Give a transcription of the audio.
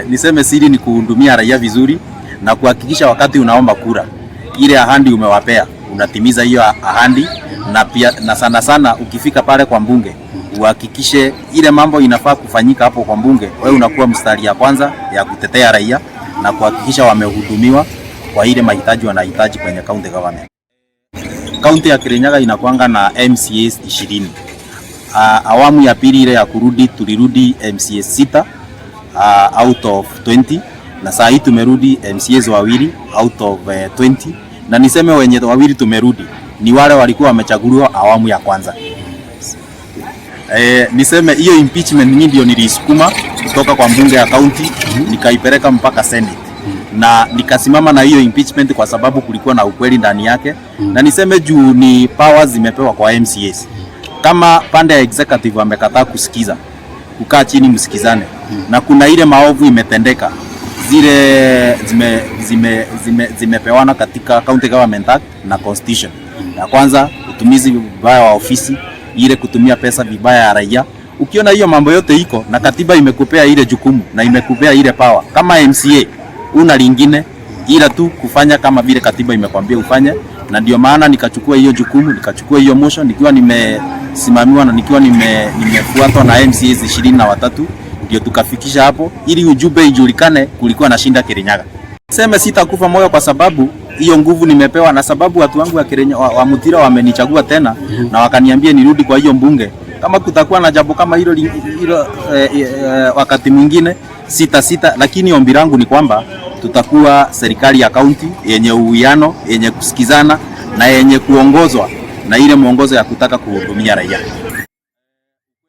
Niseme siri ni kuhudumia raia vizuri na kuhakikisha wakati unaomba kura ile ahadi umewapea unatimiza hiyo ahadi, na pia na sana sana ukifika pale kwa mbunge uhakikishe ile mambo inafaa kufanyika hapo kwa mbunge, wewe unakuwa mstari ya kwanza ya kutetea raia na kuhakikisha wamehudumiwa kwa ile mahitaji wanahitaji kwenye county government. Kaunti ya Kirinyaga inakuanga na MCAs 20. Awamu ya pili ile ya kurudi tulirudi MCAs 6 out of 20 na saa hii tumerudi MCAs wawili out of 20, na niseme wenye wawili tumerudi ni wale walikuwa wamechaguliwa awamu ya kwanza. Niseme hiyo impeachment mimi ndio nilisukuma kutoka kwa mbunge ya county nikaipeleka mpaka Senate na nikasimama na hiyo impeachment kwa sababu kulikuwa na ukweli ndani yake, na niseme juu ni powers zimepewa kwa MCAs. Kama pande ya executive wamekataa kusikiza, kukaa chini msikizane, na kuna ile maovu imetendeka zile zimepewana katika County Government Act na Constitution. Ya kwanza utumizi vibaya wa ofisi, ile kutumia pesa vibaya ya raia. Ukiona hiyo mambo yote iko na katiba imekupea ile jukumu na imekupea ile power kama MCA, una lingine ila tu kufanya kama vile katiba imekwambia ufanye, na ndio maana nikachukua hiyo jukumu, nikachukua hiyo motion nikiwa nimesimamiwa na nikiwa nimefuatwa na MCAs 23, ndio tukafikisha hapo, ili ujumbe ijulikane kulikuwa na shinda Kirinyaga. Seme sitakufa moyo kwa sababu hiyo nguvu nimepewa, na sababu watu wangu wa Kirinyaga wa Mutira wamenichagua tena na wakaniambia nirudi kwa hiyo mbunge. Kama kutakuwa na jambo kama hilo hilo wakati mwingine sita sita, lakini ombi langu ni kwamba tutakuwa serikali ya kaunti yenye uwiano, yenye kusikizana na yenye kuongozwa na ile mwongozo ya kutaka kuhudumia raia.